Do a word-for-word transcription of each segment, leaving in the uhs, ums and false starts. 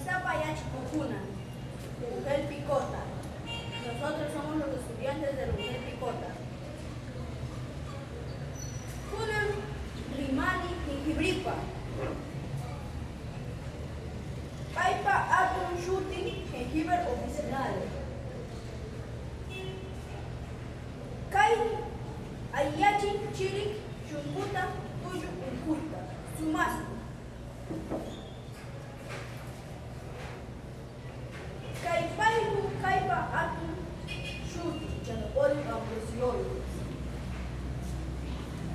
Sapa yachaqukuna, Ungel Picota. Nosotros somos los estudiantes del Ungel Picota. Kunan rimani jengibripaq. Paypa hatun shutin jengibre officinale. Kay ayachin chirik shunquta, tullu unquyta, sumaspa. Kay payku, kaypa hatun shuti, Chanapoli Ambrosio.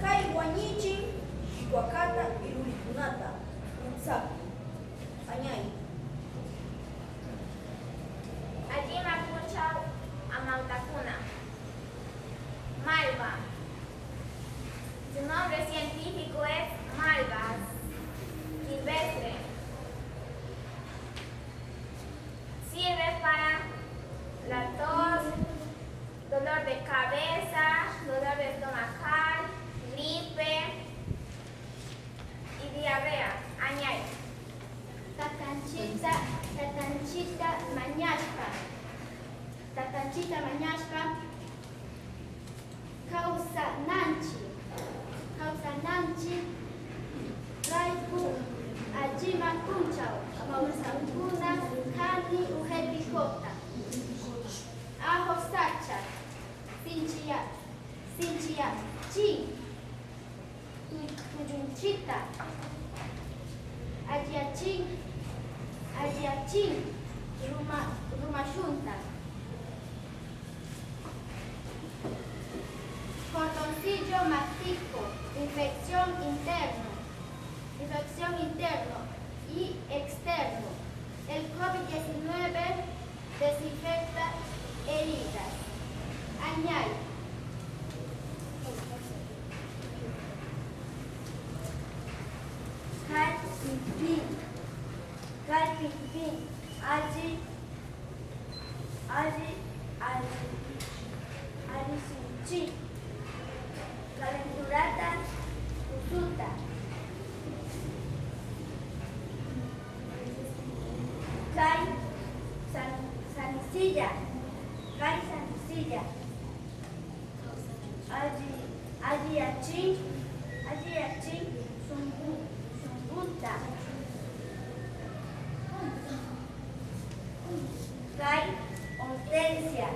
Kay wañichin chikwakata y rurikunata witsapi. Añay. Allima punchaw, amawtakuna. Malva. Su nombre científico es Malva silvestre. Sirve para la tos, dolor de cabeza, dolor estomacal, gripe y diarrea. Añay. Tatanchikta, tatanchikta mañashpa, tatanchikta mañashpa, kawsananchik, kawsananchik rayku allima punchaw, amawsakuna, kani Ungel Picota. Ajo sacha, sinchiya, sinchiyachin, tu-, tullunchikta, alliyachin, alliyachin ruma-, rumashunta. Cordoncillo maqtiku, infección interno, infección interno y externo. El covid diecinueve desinfecta heridas. Añay. Kallpin, kallpin, alli, alli, alli, alli sinchi. Calenturata, usuta. Kay san-, sanisilla, kay sanisilla. Alli-, alliyachin, alliyachin sunqu-, sunquta. Kay hortensia.